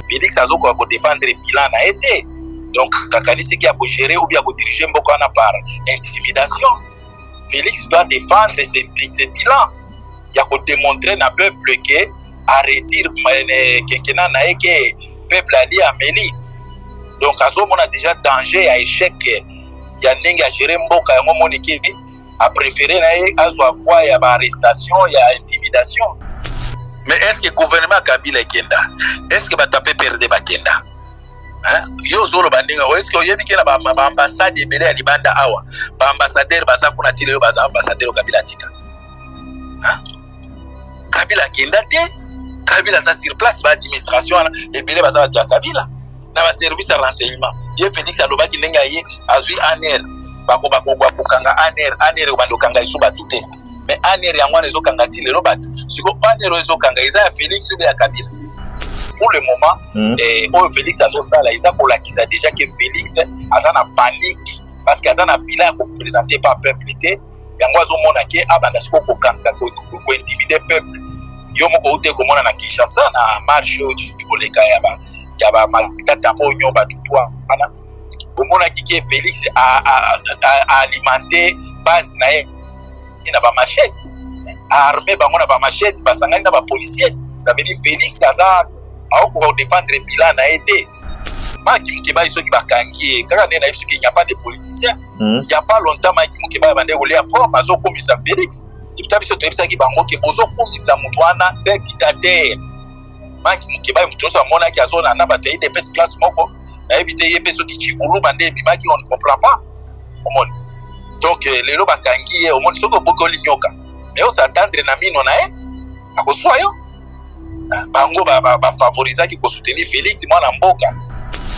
Félix azokoka kodefendre bilan na ye te, donc akanisiki ya kogérer ou bien kodiriger mboka wana par intimidation. Félix doit défendre ses bilans ya kodémontrer na peuple ke aréussir quinquennat na ye, ke peuple ali ameli. Donc azomona déjà danger ya échec ya ndenge agérer mboka yango. Moniki apréféré na ye azwa voie ya baarrestation, ya intimidation. Mais est ce que gouvernement ya Kabila ekenda? Est ce que bato ya PPRD bakenda? Yo ozoloba ndenge oyo, est-ce oyebi ke na baambassade ebele ya libanda awa, baambassadeur baza kuna tile oyo baza ambassadeur Kabila atika? Kabila akenda te. Kabila aza sur place. Baadministration wana ebele baza bato ya Kabila na baservice ya renseignement. Ye Félix alobaki ndenge aye azwi ANR, bakokanga ANR, ANR ekobanda okanga esu bato te. Mais ANR yango wana ezokanga ti lelo bato. Siko ANR oyo ezokanga eza ya Félix ube ya Kabila? Pour le moment, oyo Félix azosala eza kolakisa déjà ke Félix aza na panique, parce que aza na bilan ya koprésenter pa peuple te. Yango azomona ke abanda sikoyo kokanga, kointimider peuple. Yo moko ute komona na Kinshasa, na marche oyo koleka ya bamatata mpo nyo bato wana, omonaki ke Félix aalimente base na ye na bamachete, aarme bango na bamachete, basangani na bapolicier. Ça veut dire Félix aza aokoka kodéfendre bilan na ye te. Mike Mukebayi, soki bakangi ye kaka nde nayebi soki il n'y a pas de politicien. Il y a pas longtemps, Mike Mukebayi abandaki kolia propre, azokomisa Félix. Eputa biso toyebisaki bango ke bozokomisa moto wana un dictateur. Mike Mukebayi, moto nyonso amonaki azona na bato ya UDPS place moko, nayebi te ye mpe soki Chibuluba nde ebimaki, on ne comprend pas. Omoni, donc lelo bakangi ye. Omoni, soki oboki olinyoka, mais os'attendre na mino na ye akoswa yo. Bango bafavorisaki kosoutenir Félix, mwana mboka.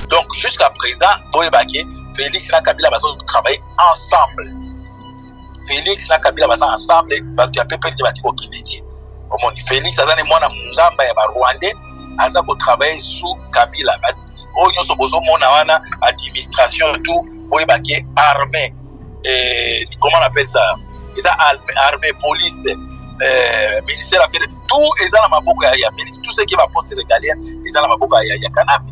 Donc jusqu'à présent, boyebaki Félix na Kabila bazotravailler ensemble. Félix na Kabila baza ensemble. Bato ya pepele te bati kokende te. Omoni, Félix aza ne mwana mongamba ya barwandais, aza kotravailler sous Kabila. Oyo nyonso bozomona wana, administration, tout, boyebake armée, comment on appelle ça, eza armée, police, ministère affaire, tout eza na maboko ya Félix. Tout ce qui baposte régalien eza na maboko ya Kanambe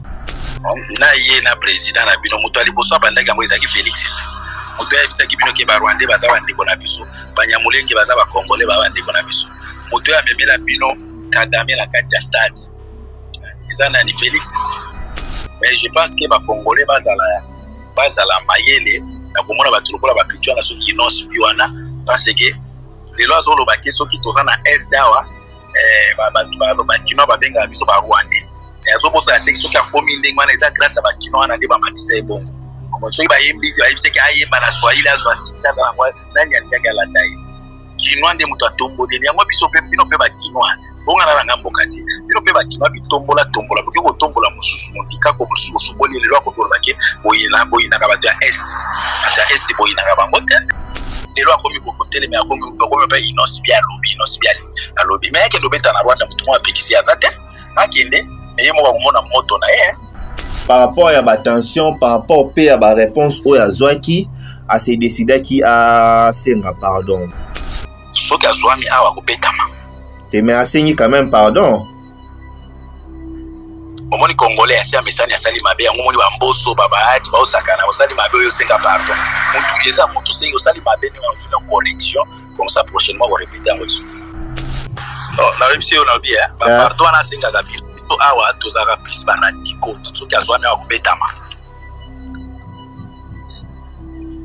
na ye na président na bino. Moto ya liboso abandaki yango ezalaki Félix. Moto ayebisaki bino ke barwandais baza bandeko na biso, banyamulenge baza bacongolais, baza bandeko na biso. Moto oyo amemela bino Kagame na kati ya stade eza nani? Félix. Mais je pense ke bacongolais bazala mayele na komona bato lokola bapiti wana, soki Innoss'B wana, parce que lelo azoloba ke soki toza na Est awa, bakinois babengaka biso barwandais. Azobosana ndenge soki akomi ndenge wana, eza grâce ya bakinois wana nde bamatisa ye bongo. Soki bayembi, bayebisaki ayemba na swahili, azwa succès, aza nango, nani alingaki alanda ye? Kinois nde moto atomboli yango. Biso mpe, bino mpe bakinois, bongana na nga mboka ti bino mpe bakinois bitombola tombola, boke kotombola mosusu mondikako mosusu osukoli. Lelo akoki ke boyinaka bato ya Est. Bato ya Est boyinaka bango te. Lelo akomi kotelema, akomi mpe Innoss'B alobi, Innoss'B alobi, mais akende obeta na Rwanda, motu moko apekisi aza te. Akende, ye moko akomona moto na ye. Par rapport ya batension, par rapport mpe ya baréponse oyo azwaki, ase décidaki asenga pardon. Soki azwami awa, akobetama. Te, mais asengi quand même pardon. Omoni, congolais asi amesani, asali mabe yango. Omoni, bamboso babaati baosakana, osali mabe oyo osenga pardon. Mutu eza moto osengi, osali mabe ndenge ofina correction, comme ça prochainement korépéter yango lisusu. Nayebisi yo, nayebi bapardon wana asengaka. Biso awa tozalaka plus baradicaux. Soki azwami awa, kobetama.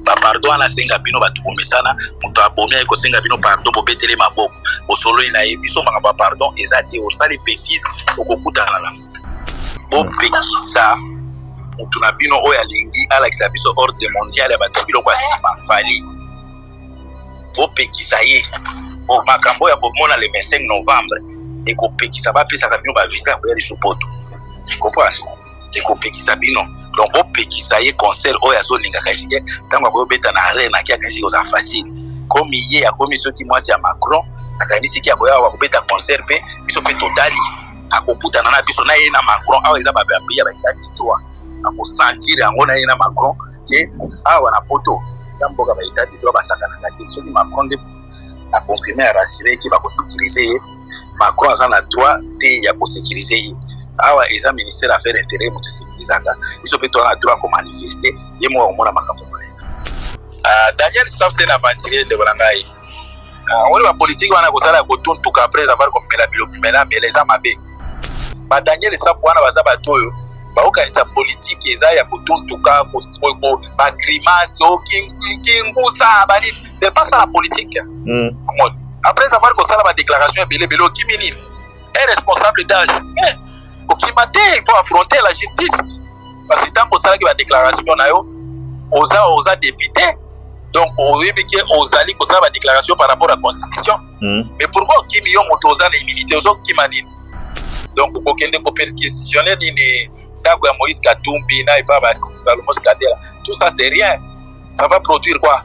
Bapardon wana asenga bino, bato bomesana, moto abomi aye kosenga bino pardon, bobetele maboko, bosololi na ye. Biso makambo ya pardon eza te. Osali bêtise, okokutana na bopekisa motu na bino oyo alingi alakisa biso ordre mondial ya bato biloko ya nsima. Fally, bopekisa ye. Makambo oyo ya komona le 25 novembre ekopekisa bapesaka bino bavisa ya koya liso poto, comprendre, ekopekisa bino. Donc bopekisa ye concert oyo azolingaka. Esike ntango akoyobeta na arena, akiaka esike kozala facile. Komi ye akomi soki mwasi ya Macron, akanisiki akoya awa kobeta concert mpe biso mpe totali, akokutana na biso na ye na Macron awa. Eza bapays ya baétat de droit, akosentir yango na ye na Macron. Ke awa na poto ya mboka ba état de droit basakanaka te. Soki Macron nde a confirme, a rassuré ke bakosécuriser ye, Macron aza na droit te ya kosécuriser ye. Awa eza ministère affaires intérieures moto esécurisaka biso, mpe toza na droit ya komanifester. Ye moko akomona makambo koleka. Daniel Safu, c'est un aventurier, ndeko na ngai. Omoni bapolitike wana kosala kotuntuka après avoir komela bilobimela mela, eza mabe. Badaniel Safu wana baza bato oyo baokanisa politike eza ya kotuntuka, bagrimace, kingusa banini. C'est pas ça la politique. Après avoir kosala badéclaration ebele ebele, okimi nini? Un responsable d'âge okima te, il faut affronter la justice, parce que ntango osalaki badéclaration na yo, oza député, donc oyebi ke ozali kosala badéclaration par rapport à constitution. Mais pourquoi okimi? Yo moto oza na immunité, ozokima nini? Donc kokende koperquisitionner nini, ndako ya Moïse Katumbi na epa Salomon Skadela, tout ça c'est rien. Ça va produire quoi?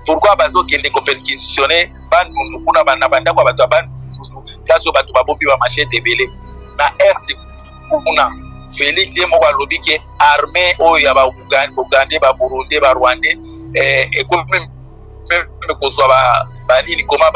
Pourquoi bazokende koperquisitionner Bandundu kuna, na bandako ya bato ya Bandundu, place oyo bato babombi bamachete ebele na Est kuna? Félix ye moko alobi ke armée oyo ya baugandais, baburundais, barwandais ekomi même kozwa banini, koma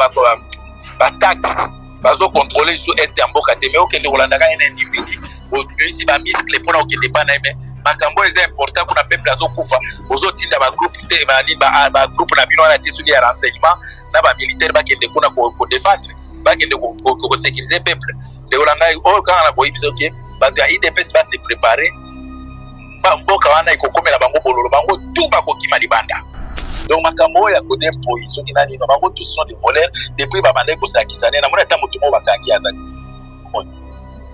bataxe, bazocontrôler lisusu Est ya mboka te. Mais okende kolandaka ye na individu, obimisi bamuscle mpona okende epa na ye. Mais makambo oyo eza important kuna, peuple azokufa, ozotinda bagroupe te, banini, bagroupe na bino wana te, soki ya renseignement na bamilitaire, bakende kuna kodéfendre, bakende kosécuriser peuple. Ndeko na ngai, oyo kaka na koyebisa oke bato ya UDPS base préparer, mboka wana ekokomela bango bololo, bango tu bakokima libanda. Donc makambo oyo ya Godé Mpoyi, soki nani, no, bango tous sont des voleurs. Depuis babandaki kosakisa ne, namoni ata motu moko bakangi azali.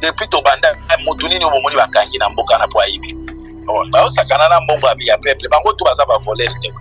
Depuis tobanda, motu nini oyo bomoni bakangi na mboka na po ayibi? Baosakana na mbongo ya peuple. Bango tu baza bavoleur, ndeko.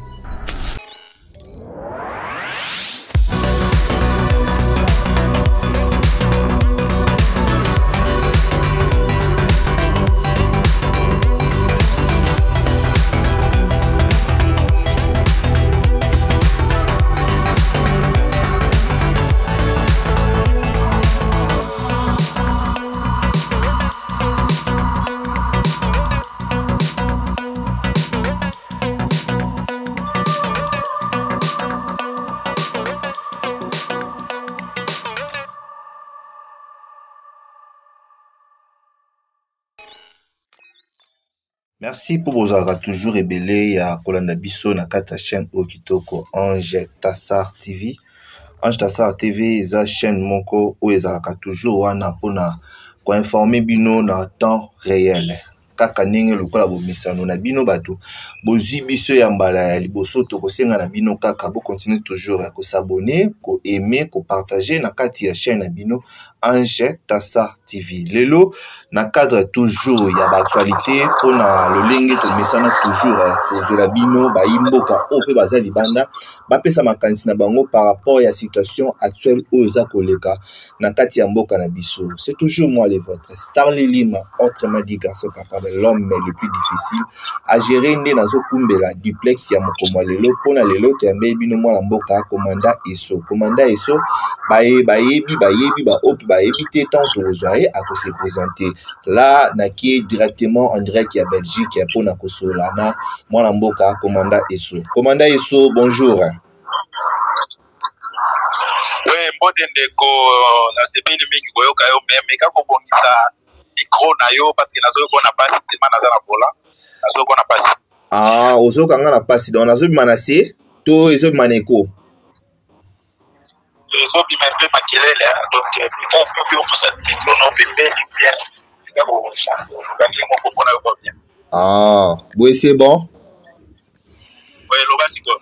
Merci mpo bozalaka toujours ebele ya kolanda biso na kati ya chaîne oyo kitoko, Ange Tassar TV. Ange Tassar TV eza chaîne moko oyo ezalaka toujours wana mpona koinformer bino na temps réel. Kaka ndenge lokola bomesano na bino, bato bozwi biso ya mbala ya liboso, tokosenga na bino kaka bocontinuer toujours ya kos'abonner, koaimer, kopartager na kati ya chaîne na bino Ange Tassar TV. Lelo, na cadre toujours ya baactualité, mpona lolenge tomesana toujours kozwela bino bayimboka oyo mpe baza libanda, bapesa makanisi na bango par rapport ya situation actuelle oyo eza koleka na kati ya mboka na biso. C'est toujours moi, le vôtre, Starly Lima, autrement dit garçon capable, l'homme le plus difficile à gérer, nde nazokumbela duplex ya mokomo ya lelo. Mpona lelo, toyambeli bino mwana mboka Komanda Eso. Komanda Eso, bayebi, bayebi baoyo mpe bayebi te, ntango tokozwa ye, akose présenter. La nakie directement en direct ya Belgique mpona kosolola na mwana mboka Komanda Eso. Komanda Eso, bonjour. We, mbote ndeko, nasepeli mingi koyoka yo. Me meka kobongisa micro na yo, parce que nazoyoka na pasi tema, naza na volant, nazoyoka na pasi. Ah, ozoyoka nga na pasi, donc nazobima na se to ezobima na eko? Ezobima mpe makelele, donc meka mpe opusa micro na pembeni bien, meka kobongisa moko mpona yoka bien. Ah, boye c'est bon. Eloba sikoyo.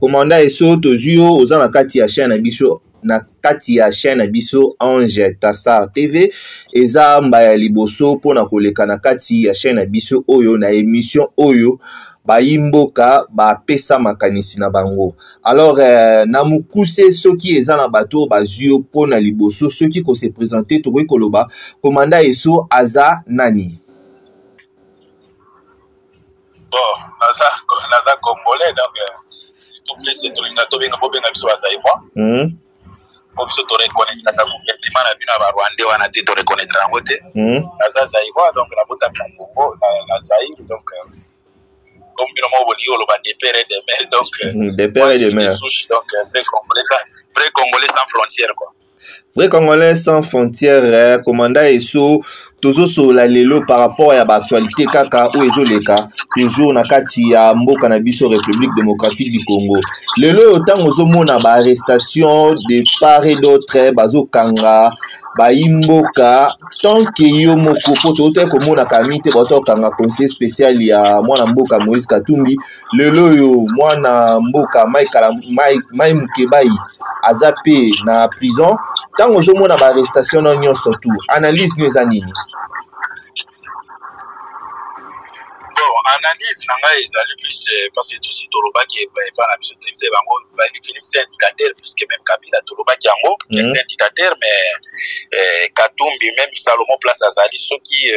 Komanda Eso, tozwi yo, oza na kati ya chaîne na biso, na kati ya chaîne na biso Ange Tassar TV. Eza mbala ya liboso mpona koleka na kati ya chaîne na biso oyo, na émission oyo bayimboka bapesa makanisi na bango. Alors na mokuse, soki eza na bato oyo bazwi yo mpona liboso, soki kose présenter, tokoki koloba Komanda Eso aza nani? Bon, naza congolais, donc surtout plus tolinga tobenga, bobenga biso bazaïrois, po biso toreconnaîtraka gouvernement na bino ya barwandais wana te, toreconnaître yango te. Naza zaïrois, donc nabotami na Congo, na Zaïre, donc Comme bino moko bolingi koloba de père et de mère, donc de père et de mère. Souche, donc vrai congolais, vrai congolais sans frontière quoi. Vrai congolais sans frontière, eh, commandant Esso, tozosolola lelo par rapport ya baactualité kaka oyo ezoleka toujours na kati ya mboka na biso République démocratique du Congo. Lelo oyo ntango ozomona baarrestation de part et d'autre, bazokanga bayi mboka tant que yo moko mpo toutaki komona kami te bauta kokanga conseiller spécial ya mwana mboka Moïse Katumbi. Lelo oyo mwana mboka Mike Mukebayi aza mpe na prison. Ntango ozomona baarrestation na nyonso tu, analyse no eza nini? Bon, analyse na ngai ezali plus parce que tosi tolobaki epa na biso, toyebisa bango Félix c'est un dictateur plus que même Kabila. Tolobaki yango, c'est un dictateur, mais Katumbi, même Salomon place azali, soki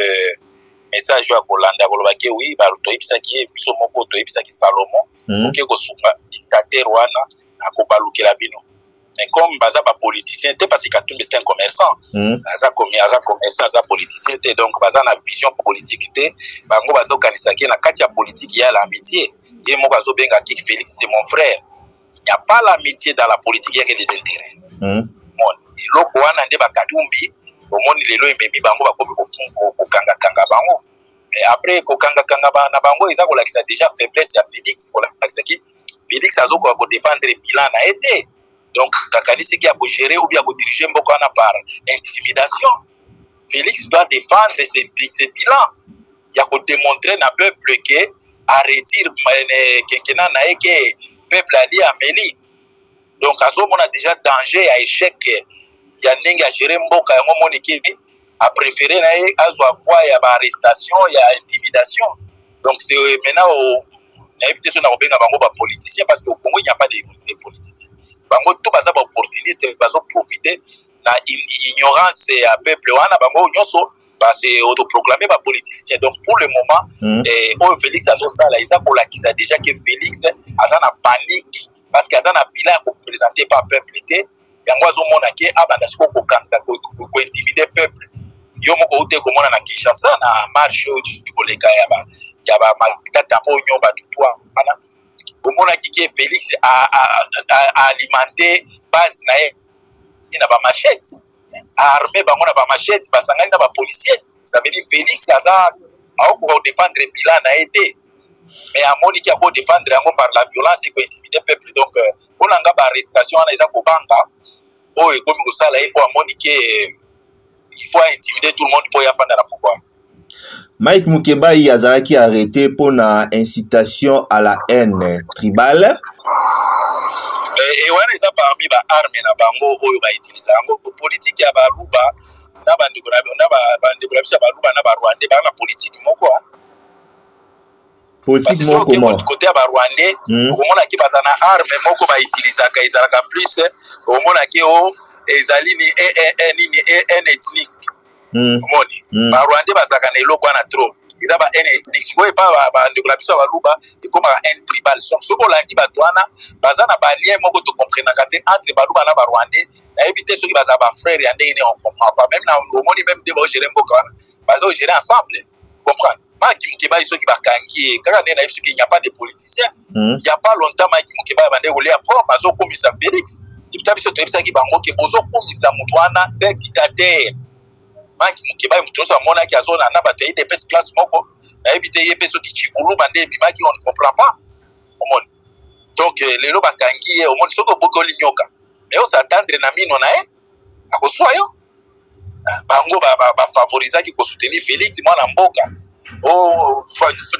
message oyo akolanda, akolobaki oui, toyebisaki ye, biso moko toyebisaki Salomon, oke kosunga dictateur wana, akobalukela bino. Mais comme baza bapoliticien te, parce que Katumbi c'est un commerçant, aza commerçant, aza politicien te, donc baza na vision politique te. Bango bazokanisaki na kati ya politique ya l'amitié. Ye moko azobengaki Félix c'est mon frère. Il n'y a pas l'amitié dans la politique, il y a que des intérêts. Bon, eloko wana nde bakatumbi omoni lelo ememi bango, bakomi kokangakanga bango. Mais après kokangakanga na bango, eza kolakisa déjà faiblesse ya Félix, kolakisaki Félix azokoka kodéfendre bilan na ye te. Donc akanisiki ya kogérer ou bien kodiriger mboka wana par intimidation. Félix doit défendre ses bilans, ya kodémontrer na peuple ke aréussir quinquennat na ye, ke peuple ali ameli. Donc azomona déjà danger ya échec ya ndenge agérer mboka yango. Omoniki apréféré na ye azwa voie ya baarrestation, ya intimidation. Donc c'est maintenant, nayebi te so na kobenga bango bapoliticien, parce que au Congo il n'y a pas de politiciens. Bango to baza baopportuniste, bazoprofite na ignorance ya peuple wana. Bango nyonso base autoproclamer bapoliticien. Donc pour le moment, oyo Félix azosala eza kolakisa déjà ke Félix aza na panique, parce que aza na bilan ya koprésenter pa peuple te. Yango azomona ke abanda sikoyo kokanga, kointimider peuple. Yo moko ute komona na Kinshasa, na marche oyo koleka ya bamatata mpo nyo bato wana, omonaki ke Félix aalimente base na ye na bamachete, aarme bango na bamachete, basangani na bapolicier. Ça veut dire Félix aza aokoka kodéfendre bilan na ye te, mais amoniki akodéfendre yango par la violence, ekointimider peuple. Donc mpona nga, baarrestation wana eza kobanga oyo ekomi kosala ye, mpo amoni ke il faut intimider tout le monde mpo ye afanda na pouvoir. Mike Mukebayi azalaki arrêté mpona incitation à la haine tribale. E wana eza parmi baarme na bango oyo bautiliza yango. Politike ya Baluba na bandeko na biso ya Baluba na Barwandais baa na politike moko. Politike moko mo Côté ya Barwandais, okomonaki baza na arme moko bautilisaka, ezalaka plus, okomonaki o ezali ni nini, haine ethnique. Omoni, Barwandais bazalaka na eloko wana trop, eza ba haine ethnique. Sikoyo epa bandeko na biso ya Baluba ekomaka haine tribal. Soki olandi bato wana, baza na balien moko tokomprenaka te entre Baluba na Barwandais. Nayebi te soki bazala bafrère ya ndenge nini, on comprend pas. Même na omoni, même nde baogérer mboka wana, bazogérer ensemble, comprendre. Mike Mukebayi, soki bakangi ye kaka nde nayebi soki il n'y a pas de politicien. Il y a pas longtemps, Mike Mukebayi bande kolia propre, azokomisa Félix. Eputa biso toyebisaki bango ke bozokomisa moto wana un dictateur. Mike Mukebayi, moto nyonso amonaki azona na bato ya UDPS place moko. Nayebi te ye mpe soki Chibuluba nde ebimaki, on ne comprend pas. Omoni, donc lelo bakangi ye. Omoni, soki obokoli nyoka, mais os'attendre na mino na ye, akoswa yo. Bango bafavorisaki kosoutenir Félix, mwana mboka o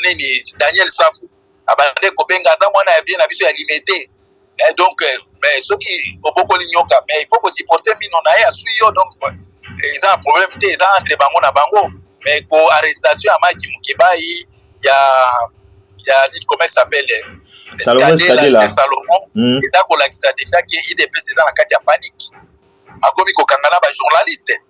nini, Daniel Safu abande kobenga aza mwana ya vie na biso ya Limete. Donc mais soki obokoli nyoka, mais il faut kosupporter mino na ye, aswi yo. Donc eza na problème te, eza entre bango na bango. Mais ko arrestation ya Mike Mukebayi, ya nini, comment il s'appelle? Salomon Skadela. Salomon, eza kolakisa déjà ke UDPS eza na kati ya panique. Akomi kokanga na bajournaliste.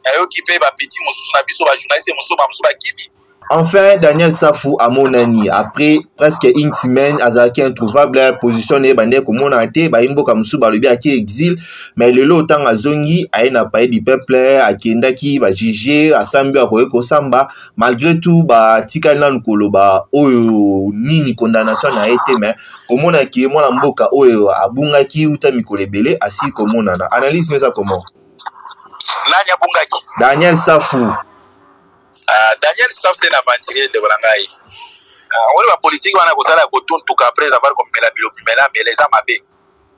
Nayoki mpe bapeti mosusu na biso, bajournaliste mosusu, bamosusu bakimi. Enfin, Daniel Safu amonani après presque une semaine azalaki introuvable, position na ye bandeki komonana te, bayi mboka mosusu balobi ake exil, mais lelo ntango azongi aye na palais du peuple, akendaki ba juge asambi akoki kosamba, malgré tout batikali nanu koloba oyo nini condamnation na ye te, mais komona ke mwana mboka oyo abungaki uta mikolo ebele asili komonana. Analyse no eza comment? Nani abungaki? Daniel Safu. Daniel Safu c'est un aventurier ndeko na ngai. Oyo ba politique wana kosala kotuntuka après avoir komela bilobimela mela eza mabe.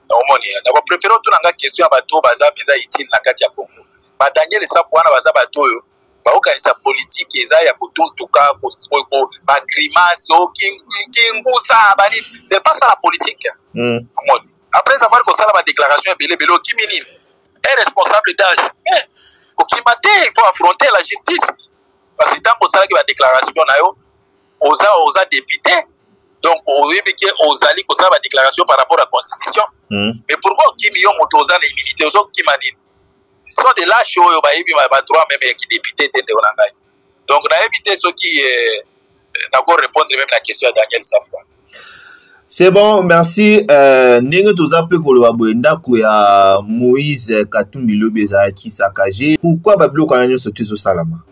Omoni nako préférer otuna nga question ya bato baza mpenza utile na kati ya Congo. Ba Daniel Safu wana baza bato oyo baokanisa politique eza ya kotuntuka, ba grimace, kingusa banini. C'est pas ça la politique. Omoni après avoir kosala ba déclaration ebele ebele okimi nini? Un responsable d'âge okima te, il faut affronter la justice parce que ntango osalaki ba déclaration na yo oza député, donc oyebi ke ozali kosala ba déclaration par rapport à constitution. Mais pourquoi okimi yo moto oza na immunité, ozokima nini? Sont des lâches oyo bayebi ba droit même ya kidéputé te, ndeko na ngai. Donc nayebi te soki nako répondre même na question ya Daniel Safu. C'est bon, merci. Ndenge toza pe koloba boye, ndako ya Moïse Katumbi lobi ezalaki saccagé. Pourquoi ba biloko wana nyonso te ezosalama?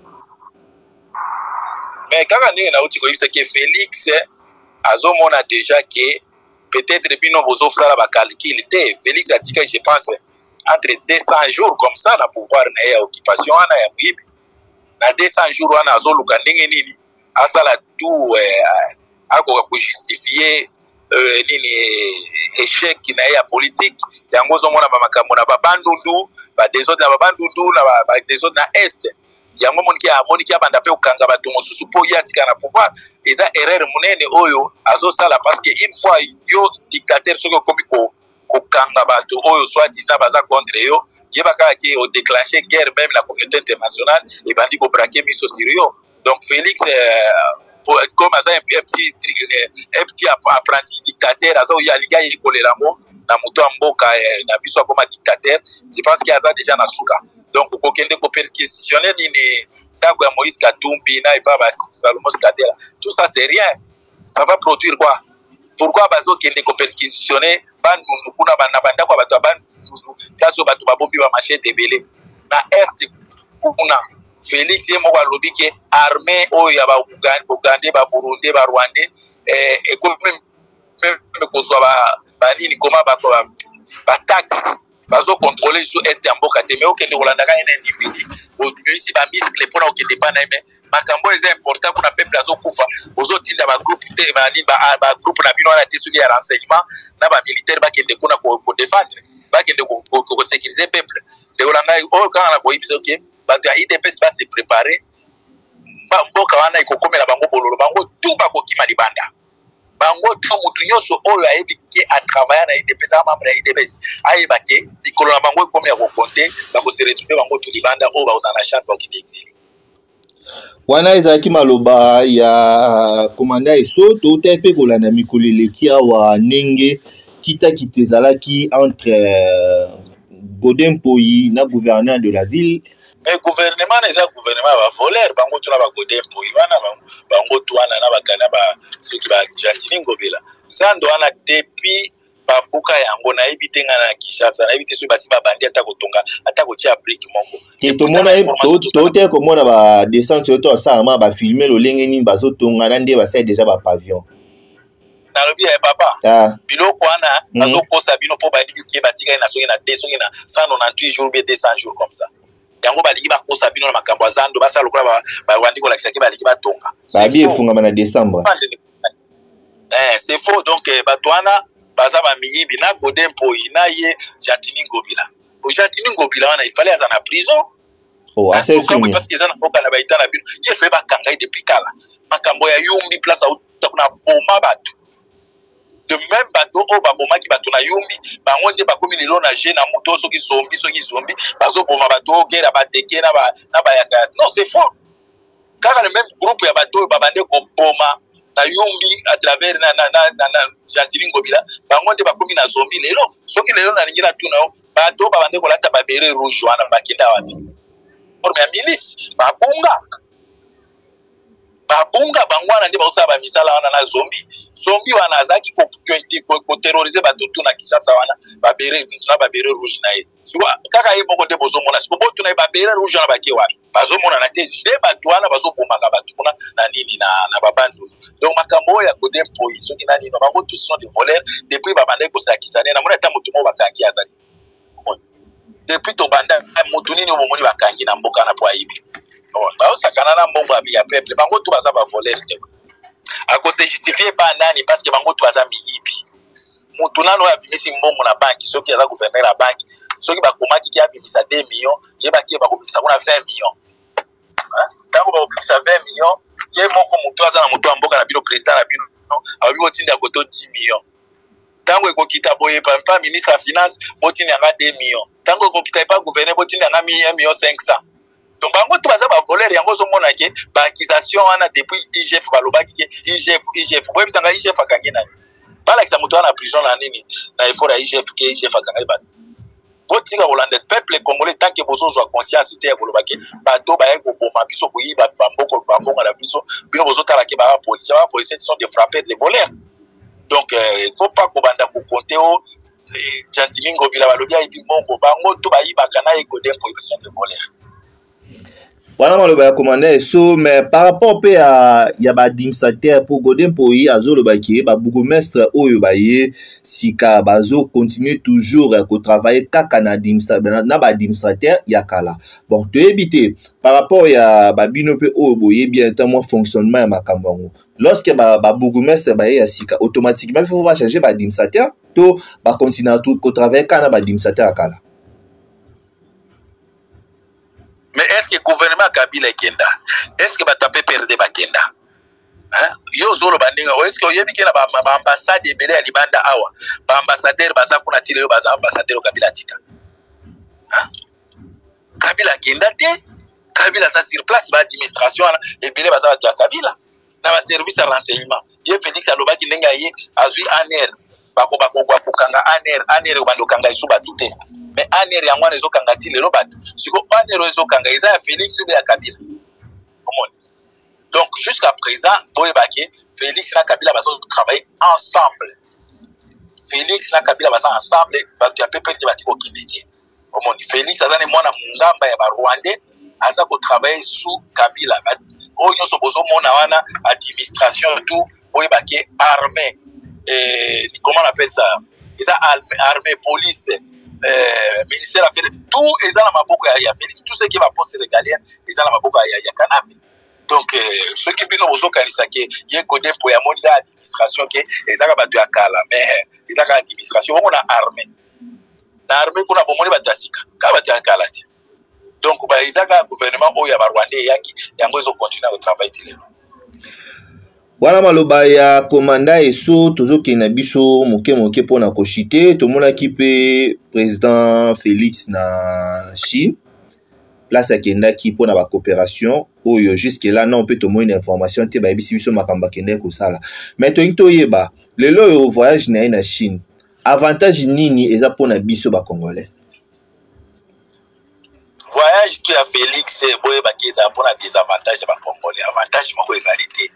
Mais kaka ndenge nauti koyebisa ke Félix azomona déjà ke peut-être bino bozosala ba calcul te. Félix atika, je pense, entre 200 jours comme ça na pouvoir na ye ya occupation wana ya moyibi. Na 200 jours wana azoluka ndenge nini asala tout akoka kojustifie nini échec na ye ya politique. Yango ozomona bamakambo na babandundu, badésordre na babandundu, na badésordre na est. Yango amoniki abanda mpe kokanga bato mosusu mpo ye atika na pouvoir. Eza erreur monene oyo azosala, parce que une fois yo dictateur soki okomi kokanga bato oyo soi-disant baza contre yo, yeba kaka ke odéclenche guerre, même la communauté internationale ebandi kobraquer miso sur yo. Donc Félix, comme aza un petit apprenti dictateur, aza oyo alingi ayekolela yango na moto ya mboka na biso akoma dictateur, je pense que aza déjà na suka. Donc kokende koperquisitionner nini ndako ya Moïse Katumbi na epa ba Salomon Skadela, tout ça c'est rien. Ça va produire quoi? Pourquoi bazokende koperquisitionner Bandundu kuna, na bandako ya bato ya Bandundu, place oyo bato babombi bamachete ebele na est kuna? Félix ye moko alobi ke armée oyo ya baugandais, baburundais, barwandais ekomi même kozwa banini koma bataxe, bazocontrôle lisusu est ya mboka te. Mais okende kolandaka ye na individu, obimisi bamuscle mpona okende epa na ye. Mais makambo oyo eza important kuna, peuple azokufa, ozotinda bagroupe te, banini, bagroupe na bino wana te, soki ya renseignement na bamilitaire bakende kuna kodéfendre, bakende kosécuriser peuple. Ndeko na ngai, oyo kaka na koyebisa oke bato ya UDPS base préparer, mboka wana ekokomela bango bololo, bango tu bakokima libanda, bango tu. Motu nyonso oyo ayebi ke atravailla na UDPS, aza membre ya UDPS, ayeba ke mikolo na bango ekomi ya kocompter, bakose retrouver bango tu libanda. Oyo bakozala na chance bakokende exil. Wana ezalaki maloba ya komanda Eso. Toutai mpe kolanda mikolo eleki awa ndenge kitakita ezalaki entre Godin Mpoyi na gouverneur de la ville. Mais gouvernement na eza gouvernement ya bavoleur, bango tuna baGodin Mpoyi wana, bango tu wana na bakana ba soki baGentiny Ngobila. Zando wana depuis babuka yango, nayebi te, ngai na Kinshasa nayebi te soki basi babandi ata kotonga, ata kotia brique moko. Te, tomona tote komona badescente oyo to asalama, bafilme lolenge nini bazotonga na nde basali déjà bapavillon. Nalobi ya papa, biloko wana bazokosa bino mpo bayebi ke batikali na soki na de soki na 198 jours bien 200 jours comme ça. Yango balingi bakosa bino na makambo ya zando, basala lokola babandi kolakisa ke balingi batonga. Babi efungama na décembre. C'est faux. Donc bato wana baza bamiyibi, na Godin Mpoyi na ye Gentiny Ngobila. Gentiny Ngobila wana, il fallait aza na prison. Oh, parce que eza na mboka na baita na bino, ye fe bakanga ye depuis kala. Makambo ya Yumbi, place auta kuna boma bato, de même bato oyo babomaki bato na Yumbi, bango nde bakomi lelo na je na moto soki zombi, soki zombi bazoboma bato oyo guerre ya bateke na bayaka. Non, c'est faux. Kaka le même groupe ya bato oyo babande koboma na Yumbi à travers na Gentiny Ngobila, bango nde bakomi na zombi lelo. Soki lelo nalingi natuna yo, bato oyo babande kolata babérets rouge wana bakenda wapi? Forme ya milice babunga. Babunga bango wana nde bazosala bamisala wana na zombi zombi wana azalaki koterrorize bato tu na Kinshasa wana, babere na babere rouge na ye. Siko kaka ye moko nde bozomona. Siko botuna ye, babere rouge wana bake wapi? Bazomonana te. Nde bato wana bazobomaka bato kuna na nini na babandundu. Donc makambo oyo ya Godé Mpoyi soki na nini, bango tous sont des voleurs. Depuis babandaki kosakisa ne, namoni ata moto moko bakangi azali. Depuis tobanda, motu nini oyo bomoni bakangi na mboka na po ayibi? Baosakana na mbongo ya peuple. Bango tu baza bavoleur te. Akose justifier pa nani? Parce que bango tu baza miyibi. Motu nano oyo abimisi mbongo na banki, soki aza gouverneur ya banki, soki bakomaki ki abimisa 2 millions, yebaki ye bakobimisa kuna 20 millions. Ntango bakobimisa 20 millions, ye moko motu aza na motu ya mboka na bino, président na bino alobi botinda koto 10 millions. Ntango ekokita boye pa ministre ya finance, botinda yanga 2 millions. Ntango ekokita epa gouverneur, botinda yanga 1 million 500. Donc bango to baza bavoleur. Yango ozomona ke baaccusation wana depuis IGF, balobaki ke IGF, IGF, boyebisanga IGF akangi nani? Balakisa moto wana na prison na nini, na effort ya IGF, ke IGF akangai bato. Botika kolanda peuple congolais tant que bozozwa conscience te ya koloba ke bato baye koboma biso, koyiba bamboko, bambongo na biso. Bino bozotala ke baa policier, baa policier sont des frappeurs, des voleurs. Donc il faut pas kobanda kokonte o Gentiny Ngobila balobi ayibi mbongo. Bango to bayibaka na ye Godé Mpoyi sont des voleurs. Wana maloba ya commandant Esso. Mais par rapport mpe ya baadministrateur, mpo Godé Mpoyi azoloba ke babourgmestre oyo baye sika bazocontinue toujours ya kotravaille kaka na baadministrateur ya kala. Bon, toyebi te par rapport ya babino mpe oyo boyebi ata mwa fonctionnement ya makambo yango. Lorsque babourgmestre baye ya sika, automatiquement il faut bachanger baadministrateur to bacontinue kotravaille kaka na baadministrateur ya kala? Mais est ce que gouvernement ya Kabila ekenda? Est ce que bato ya PPRD bakenda? Yo ozoloba ndenge oyo, est ce que oyebi ke na baambassade ebele ya libanda awa, baambassadeur baza kuna ti lelo, baza ambassadeur Kabila atika? Kabila akenda te. Kabila aza sur place. Baadministration wana ebele baza bato ya Kabila na baservice ya renseignement. Ye Félix alobaki ndenge aye azwi ANR, bakokanga ANR, ANR ekobanda kokanga lisu bato te. Mais ANR yango wana ezokanga ti lelo bato. Siko ANR oyo ezokanga eza ya Félix ube ya Kabila? Omoni, donc jusqu'à présent boyebake Félix na Kabila bazotravailler ensemble. Félix na Kabila baza ensemble. Bato ya PPRD bati kokende te. Omoni, Félix aza ne mwana mongamba ya barwandais, aza kotravaille sous Kabila. Oyo nyonso bozomona wana, administration tout, boyebake armée, comment on appelle ça, eza armée, police, ministère affaire, tout eza na maboko ya Félix. Tout ce qui baposte régalien eza na maboko ya Kanambe. Donc soki bino bozokanisa ke ye Godé Mpoyi amoni ka administration ke ezaka bato ya kala, mais ezaka administration bongo na armée. Na armée kuna bomoni bato ya sika? Kaka bato ya kala ti. Donc eza kaka gouvernement oyo ya barwandais eyaki, yango ezocontinue kotravaille ti lelo. Wana maloba ya commandant Esso. Tozokende na biso moke moke mpona koshite. Tomonaki mpe président Félix na Chine, place akendaki mpona bacoopération oyo jusque là non mpe tomoni na information te bayebisi biso makambo akendaki kosala. Mais tolingi toyeba lelo oyo, voyage na ye na Chine, avantage nini eza mpona biso bacongolais? Voyage to ya Félix, boyebaki ezala mpona désavantage ya bacongolais. Avantage moko ezali te.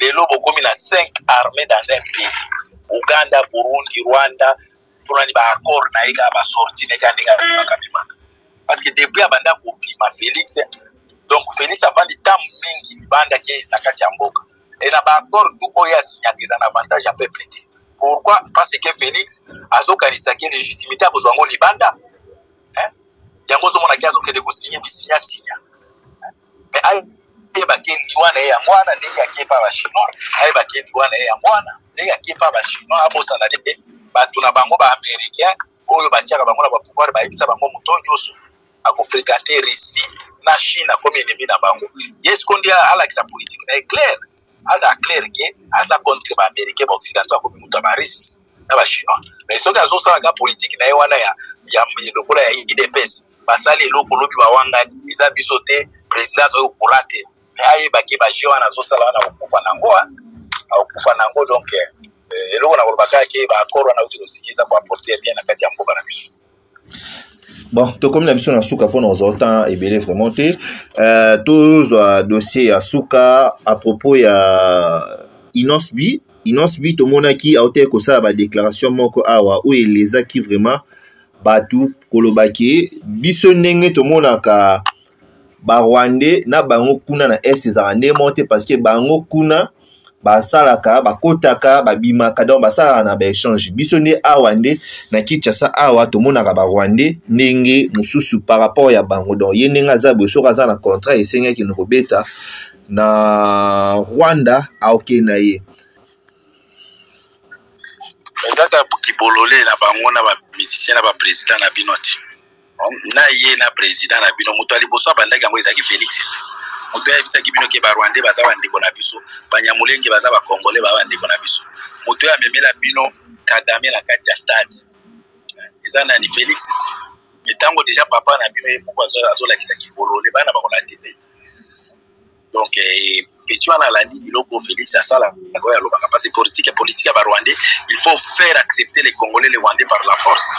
Lelo bokomi na 5 armées dans un pays, Uganda, Burundi, Rwanda. Mpona ni baaccord na ye kaka, basorti na ye kaka ndenge abimaka bimaka, parce que depuis abanda kobima Félix, donc Félix avandi ntango mingi libanda ke na kati ya mboka. E na baaccord tu oyo asinyaka eza na avantage ya peuple te. Pourquoi? Parce que Félix azokanisa ke légitimité akozwa yango libanda. Yango ozomonaki azokende kosigne bisinya sinya. Mais ayebaki liwa na ye yango wana ndenge ake epa bachinois. Ayebaki liwa na ye yango wana ndenge ake epa bachinois. Abosana te, bato na bango baaméricain oyo batiaka bango na bapouvoir bayebisa bango moto nyonso akofréquente Russie na Chine akomi ennemi na bango. Ye siko nde alakisa politique na ye claire, aza clair ke aza contre baaméricain, baoccidentaux, akomi moto ya barusse na bachinois. Mais soki azosalaka politique na ye wana ya lokola ya UDPS, basali eloko lobi bawangani, eza biso te, président azali kokura te. Mais ayebaki baje wana azosala wana, akokufa nango, akokufa nango. Donc eloko na koloba kaka ke baaccord wana auti kosinye eza koapporte bien na kati ya mboka na biso. Bon, tokomi na biso na suka mpona kozwa temps ebele vraiment te. Tozwa dossier ya suka à propos ya Innoss'B. Innoss'B, tomonaki autaki kosala badéclaration moko awa oyo elezaki vraiment bato, kolobaki biso ndenge tomonaka Barwandais na bango kuna na Est ezalaka nde moko te, parce que bango kuna basalaka, bakotaka, babimaka, donc basalaka na baéchange. Biso nde awa nde na Kinshasa awa tomonaka Barwandais ndenge mosusu par rapport ya bango. Donc ye ndenge aza boye, soki aza na contrat esengi akende kobeta na Rwanda, aokende na ye. Ezaka kibolole na bango na bamusicien na baprésident na bino ti na ye na président na bino. Moto ya liboso abandaki yango ezalaki Félix. Moto ayebisaki bino ke Barwandais baza bandeko na biso, Banyamulenge baza Bacongolais, baza bandeko na biso. Moto oyo amemela bino Kagame na kati ya stade eza nani? Félix ti. Mais ntango déjà papa na bino ye moko azolakisa kibolole, bana bakolandi te. Donc petit wana alandi biloko Félix asala oyo alobaka, parce que politique ya Barwandais, il faut faire accepter les Congolais, les Rwandais par la force.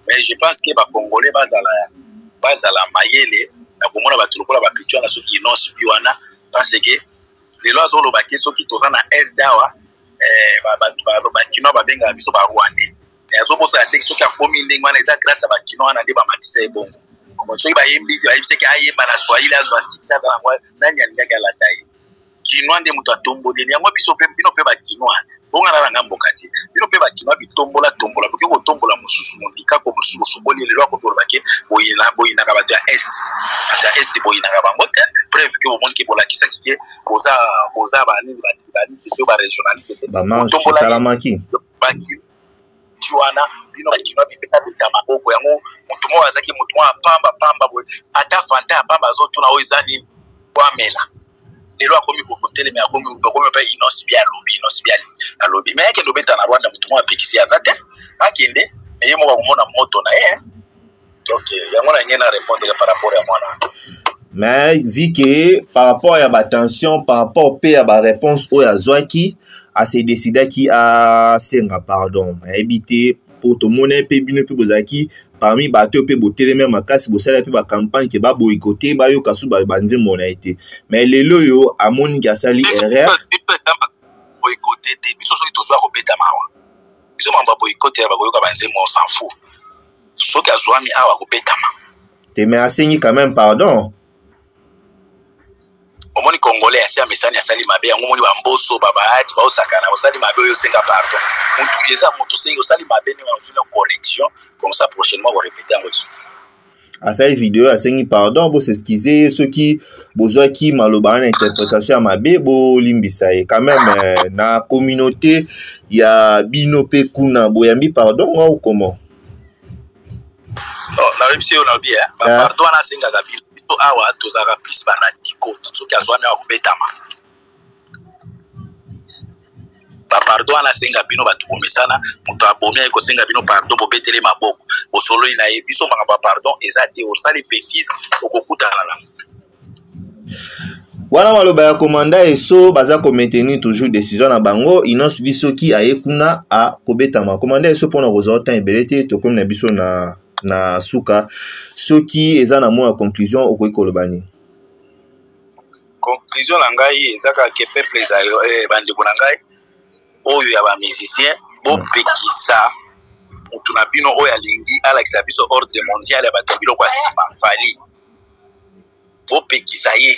Mais je pense que Bacongolais bazala mayele na komona bato lokola bapetit wana. Soki Innoss'B wana, parce que lelo azoloba ke soki toza na Est awa, Bakinois babengaka biso Barwandais. Azobosana te, soki akomi ndenge wana, eza grâce ya Bakinois wana nde bamatisa ebongo. Soki bayembi, bayebisaki ayemba na swahili, azwa succès, aza nango, nani alingaki alanda ye? Kinois nde moto atomboleli yango. Biso mpe, bino mpe Bakinois, bongana na nga mboka te. Bino mpe Bakinois, bitombola tombola, boke kotombola mosusu, molikako mosusu bosokoli. Lelo akotoloba ke boyinaka bato ya Est. Bato ya Est boyinaka bango te. Preuve ke bomoni ke bolakisaki ke boza banini, batribaliste te, barégionaliste te. Bamarche esalamaki. Ti wana bino Bakinois bibeta maboko yango. Motu moko azalaki motu moko apamba pamba boye, ata fanta ya pamba, azotuna oyo eza nini po amela. Lelo akomi kotelemi, akomi mpe Innoss'B alobi, Innoss'B alobi. Mais akende obeta na Rwanda, motu moko apekisi aza te. Akende, me ye moko akomona moto na ye. Donc yango na ngai na répondre par rapport ya mwana. Mais vu que par rapport ya batension, par rapport mpe ya baréponse oyo azwaki, ase décidaki asenga pardon. Nayebi te, po tomoni mpe bino mpe bozalaki parmi bato oyo mpe botelemi makasi, bosala mpe bacampagne ke baboyikote, bayoka su banzembo na ye te. Mais lelo oyo amoniki asali erreur. Boyikote te. Biso soki tozwa kobeta mawa, biso mambo ya boyikote ya bakoyoka banzembo, on s'en fout. Soki azwami awa, akobetama. Te, mais asengi quand même pardon. Omoni, Congolais asi amesani, asali mabe yango. Omoni bamboso, babaati baosakana. Osali mabe oyo, osenga pardon. Mutu eza moto, osengi, osali mabe ndenge ozwi na correction, comme ça prochainement korépéter yango lisusu. Asali video, asengi pardon, bos'excuser soki bozwaki maloba wana interprétation ya mabe, bolimbisa ye quand même. Na communauté ya bino mpe kuna boyambi pardon ou comment? Nayebisi yo, nayebi bapardon wana asengaka bino. Biso awa tozalaka plus baradicaux. Soki azwami awa, kobetama. Bapardon wana asenga bino, bato bomesana. Moto abomi, aye kosenga bino pardon, bobetele maboko, bosololi na ye. Biso makambo ya pardon eza te. Osali bêtise, okokutana na Wana maloba ya commandant Eso. Baza komaintenir toujours décision na bango. Innoss'B soki aye kuna, akobetama. Commandant Eso, mpona kozwa temps ebele te, tokomi na biso na suka. Soki eza na mot ya conclusion, okoki koloba nini? Conclusion na ngai eza kaka ke peuple eza, bandeko na ngai oyo ya bamusicien, bopekisa motu na bino oyo alingi alakisa biso ordre mondial ya bato ya biloko ya nsima Fally. Bopekisa ye.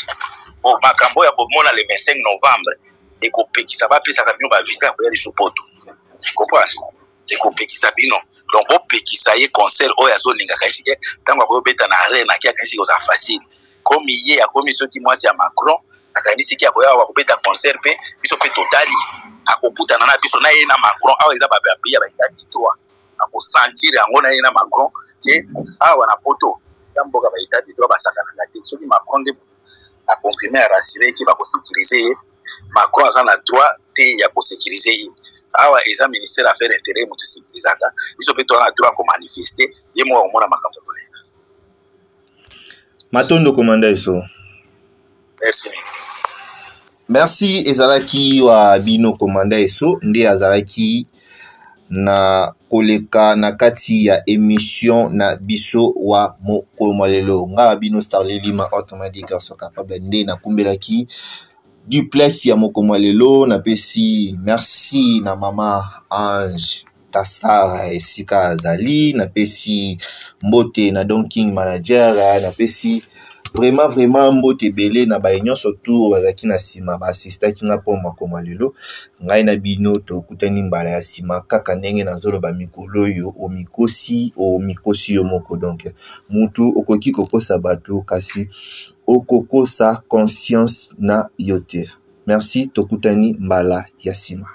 Makambo ya komona le 25 novembre ekopekisa, bapesaka bino bavisa ya koya liso poto, comprendre, ekopekisa bino. Donc bopekisa ye concert oyo azolingaka esike. Ntango akoyobeta na arena, aki akanisi kozala facile. Komi ye akomi soki mwasi ya Macron, akanisiki akoya awa kobeta concert mpe biso mpe totali. Akokutana na biso na ye na Macron awa, eza bapays ya baétat de droit. Akosentir yango na ye na Macron ke awa na poto ya mboka baétat de droit basakanaka te. Soki Macron nde aconfirme, arassurer ke bakosécuriser ye, Macron aza na droit te ya kosécuriser ye. Awa eza ministère affaire intérieure moto esécurisaka. Biso mpe toza na droit ya komanifester. Ye moko akomona makambo koleka. Matondo, commandant Eso. Merci. Merci. Ezalaki wa bino commandant Eso nde azalaki na. Koleka na kati ya emission na biso wa mokolo mwa lelo, ngai wa bino Starly Lima, autrement dit garçon capable, nde nakumbelaki duplex ya mokolo mwa lelo. Napesi merci na mama Ange Tasar esika azali, napesi mbote na Don King manager, napesi vraiment vraiment mbote ebele na baye nyonso tu oyo bazalaki na nsima, baasistaki nga mpo makoma lelo. Ngai na bino tokutani mbala ya nsima, kaka ndenge nazoloba mikolo oyo, omikosi, omikosi yo moko. Donc mutu okoki kokosa bato, kasi okokosa conscience na yo te. Merci, tokutani mbala ya nsima.